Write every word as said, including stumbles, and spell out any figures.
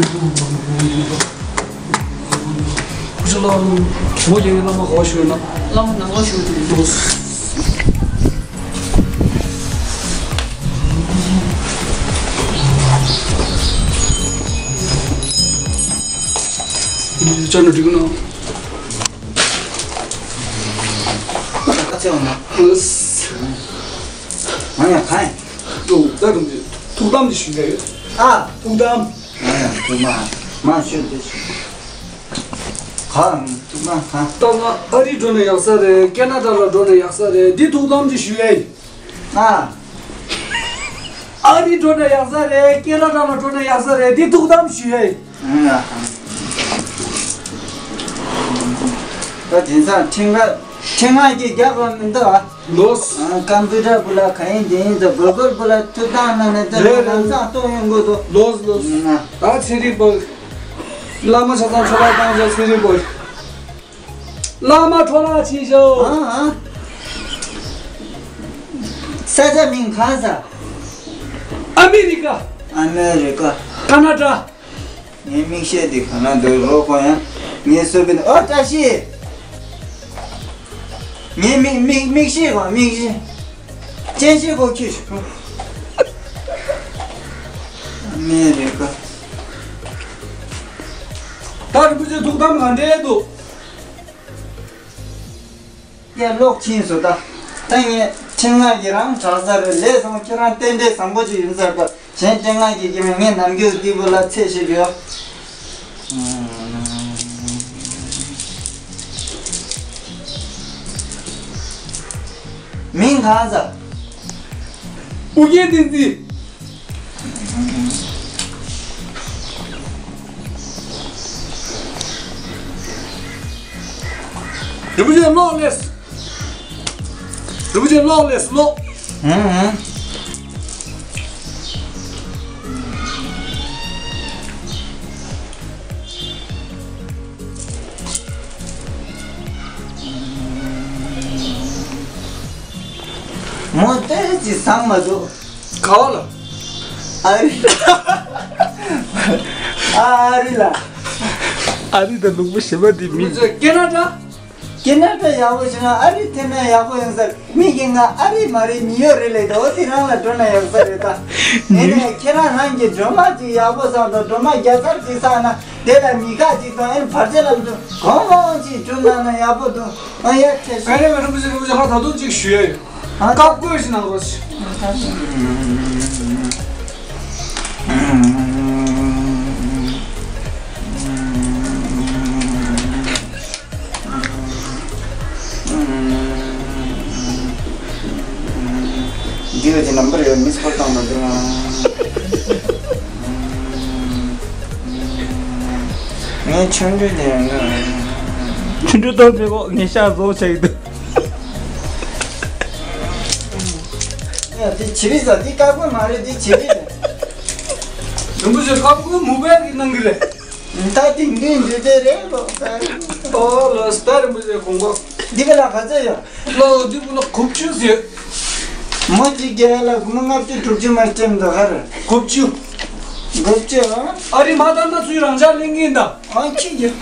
ཁུ་ཆུ་ལགས། ངོ་རྒྱལ་བའི་བླ་མ་ག་པར་བཞུགས་ཡོད་ན། བླ་མ་ནང་ལ་བཞུགས་འདུག། ཅག་ནི་འགྲིག་ནོ། ཁ་ཚེ་འོང་ན། ང་ཡང་གང་ཡིན། ལོ་ད་རུང་ཐུགས་དམ་དེ་ཞུ་གི་ཡོད། ཨ། ཐུགས་དམ། ང་ཡང་ཐུགས་དམ་མ་ཞུ་དེ་ཞུ། གང་ཐུགས་དམ་གང་། ད་ང་ཨ་རི་འགྲོ་ན་ཡག་ས་རེད། ཀེ་ན་ཌ་ལ་འགྲོ་ན་ཡག་ས་རེད། འདི་ཐུགས་དམ་དེ་ཞུ་ཡ་ཡིན། ཨ། ཨ་རི་འགྲོ་ན་ཡག་ས་རེད། ཀེ་ན་ཌ་ལ་འགྲོ་ན་ཡག་ས་རེད། འདི་ཐུགས་དམ་ཞུ་ཡ་ཡིན། ཨ། ད་དེང་སང་ཁྲིམས་ཁ་ཁྲིམས་ཁང་གི་རྒྱབ་ལ་མི་འདུག་ཨ། ལོས། ཨ། ཀམ་པུ་ཊར་བུ་ལ་ག་ཡིན་དེ་ཡིན་ད་གུ་གུལ་བུ་ལ་ཐུགས་དམ་གནང་ནས་ད་རེད་རེད། ལམ་སང་གཏོང་ཡོང་དགོས་འདུག། ལོས་ལོས། ཨ། ད་ཚེ་རིང་པོ། བླ་མ་ཆ་ཚང་འཕྲོ་བརླག་བཏང་བྱས་ཚེ་རིང་པོ། བླ་མ་འཕྲོ་བརླག་བྱེད་ཤོག། ཨ་ཨ། ས་ཆ་མིང་གང་ཟེར། ཨ་མི་རི་ཀ། ཨ་མི་རི་ཀ། ཁ་ན་ཌ། ངའི་མིག་ཤེལ་འདི་གང་ན་འདུག་རོགས་གོ་ཡང་། ངའི་སོ་པིན། ཨོ་བཀྲ་ཤིས། ངའི་མིག་མིག་མིག་ཤེལ་གོ་མིག་ཤེལ། སྤྱན་ཤེལ་གོ་ཁྱོད་ཤོག། ཨ་མི་རི་ཀ། ད་རིན་པོ་ཆེ་ཐུགས་དམ་ག་འདྲས་འདུག། ཡ་ལོག་ཕྱིན་སོང་ད། ད་ངས་ཁྲིམས་ཁང་གི་རང་དྲག་ས་རེད། ལས་བཟང་ཁྱོད་རང་རྟེན་འབྲེལ་བཟང་པོ་ཅིག་ཡིན་ས་རེད་པ། གཞན་ཁྲིམས་ཁང་གི་སྐྱེ་དམན་ངས་ནམ་རྒྱུན་འདི་བུ་ལ་ཚད་བྱེད་དགོས། མིང་གང་ཟེར། ཨུ་རྒྱན་བསྟན་འཛིན། རིན་པོ་ཆེ་ལོག་ལས། རིན་པོ་ཆེ་ལོག་ལས་ལོག། ཧུང་ཧུང་། མོ་ཏོག་ཙམ་བཟང་མ་འདུག། ག་བ་ལ། ཨ་རི། ཨ་རི་ལ། ཨ་རི་དང་ལུང་པ་གཞན་པ་འདི་མིན། ཀེ་ན་ཌ། ཀེ་ན་ཌ་ཡག་པོ་བྱུང་ན་ཨ་རི་ཐེབས་ན་ཡག་པོ་ཡོང་ས་རེད། མི་གིས་ང་ཨ་རི་མ་རེད་མི་ཡོད་རེད་ལབ་ད། འོ་དེ་རང་ལ་འགྲོ་ན་ཡག་ས་རེད་ད། ཨེ་ནས་ཁྱེད་རང་རང་གི་སྒྲོལ་མ་ཅིག་ཡག་པོ་བསགས་དང་སྒྲོལ་མ་བརྒྱ་ཚར་ཅིག་བསགས་ན་དེ་ལ་མི་ཁ་ཅིག་དང་ཨེ་བར་ཆད་ལ་གོང་གོང་ཅིག་བསྒྲུབས་གནང་ན་ཡག་པོ་འདུག། ཨ་ཡ་ཁྱེད་ཨ་ནེ་རིན་པོ་ཆེ་རིན་པོ་ཆེ་ང་ད་དུང་ཅིག་ཞུ་ཡ་ཡོད། ཨ་བཀའ་བཀོད་ཞིག་གནང་རོགས་ཞུ། འདི་བས་ཀྱི་ནམ་བར་ཡོད་མི་སྐོར་བཏང་མ་འདུག་ང་། ངས་ཆུང་དུས་ནས་ང་། ཆུང་དུས་ཐོག་མེད་གོ་ངས་ཤག་བཟོ་བྱ་ཡི་འདུག། ཡ་འདི་བྱི་རིལ་ཟ་འདི་དཀར་པོ་མ་རེད་འདི་བྱི་རིལ་རེད། རིན་པོ་ཆེ་དཀར་པོ་མུ་པའི་གི་གནང་གི་རེད། ད་དེང་དུས་འདི་དེ་རེད་ལོ། ཨོ་ལོ་སྟ་རིན་པོ་ཆེ་དགོངས་པ། འདི་ག་ལ་ག་ཚོད་ཡོད། ལོ་འདི་བུ་ལ་དགུ་བཅུ་ཟེར། མོ་གཅིག་རྒྱལ་ལ་སྒོར་མོ་ལྔ་བཅུ་དྲུག་ཅུ་མ་སྤྲད་འདུག་ག་རེ། དགུ་བཅུ། དགུ་བཅུ་ཨ། ཨ་རི་མ་བཏང་ན་ཚུར་རང་འཇགས་ལེན་གྱིན་ད། ཨང་ཁྱི་རྒྱུ།